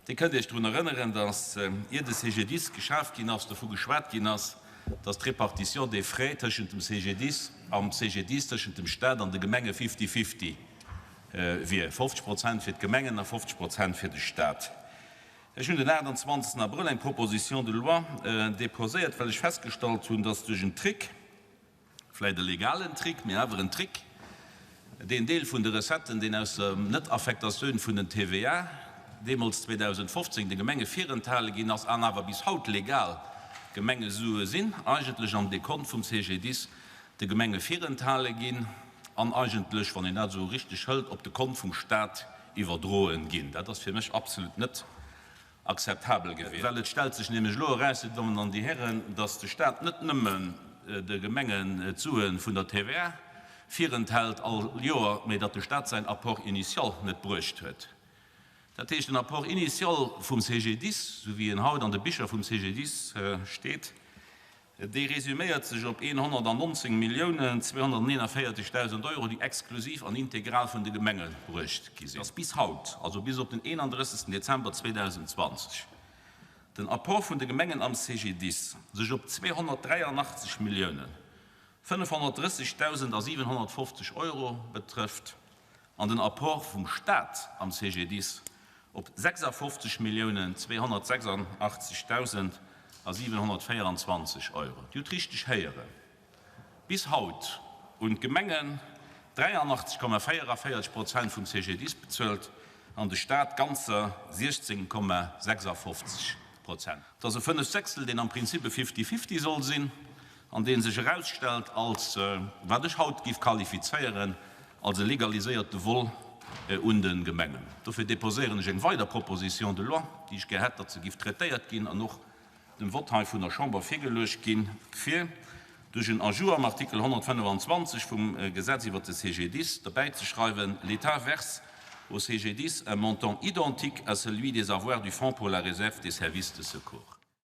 Dir kënnt Iech drun erënneren, dass, ier de CGDIS geschaf ginn ass, dovu geschwat ginn ass, dass d'Répartition des frais tëschent dem CGDIS am CGDIS, tëschent dem Stat an de Gemenge fifty-fifty wier, 50 Prozent fir d'Gemengen a 50 Prozent fir de Stat. Ech hunn den 28 Abrëll eng Proposition de loi déposéiert, well ech festgestallt hunn, dass duerch en Trick, vläit e legalen Trick, mee awer en Trick, deen Deel vun de Recetten, deen aus der Net-Affektatioun vun den TVA deemools 2015 de Gemenge virenthale ginn ass an awer bis haut legal Gemengesue sinn, eigentlech am Dekont vum CGDIS de Gemenge virenthale ginn an eigentlech, wann een dat esou richteg hëlt, op de Kont vum Stat iwwerdroen ginn. Dat ass fir mech absolut net akzeptabel gewiescht. Well et stellt sech nämlech elo eraus, Dir Dammen an Dir Hären, dass de Stat net nëmmen de Gemengen d'Sue vun der TVA virenthält all Joer, mä datt de Stat säin Apport initial net bruecht huet. Dat heescht, den Apport initial vum CGDIS, esou wéi en haut an de Bicher vum CGDIS steet, Déi resuméiert sech op 119.241.000 Euro, déi exklusiv an integral vun de Gemenge bruecht gi sinn. Dass bis haut, also bis op den 31. Dezember 2020, den Apport vun de Gemengen am CGDIS sech op 283.530.750 Euro betrëfft an den Apport vum Stat am CGDIS op 56.286.724 Euro. Dir hutt richteg héieren, bis haut hunn d'Gemengen 83,44 Prozent vum CGDIS bezuelt an de Stat ganzer 16,56 Prozent. Et ass e Fënnefsechstel, deen am Prinzip e Fifty-fifty soll sinn. an dee sech erausstellt als, wat ech haut géif qualifizéieren als e legaliséierte Vol un de Gemengen. Dofir déposéieren ech eng weider Proposition de loi, déi ech gär hätt, datt se géif traitéiert ginn an och dem Vott hei vun der Chamber virgeluecht ginn, fir duerch en Ajout am Artikel 125 vum Gesetz iwwert de CGDIS derbäizeschreiwen, L'État verse au CGDIS un montant identique à celui des avoirs du Fonds pour la réserve des services de secours.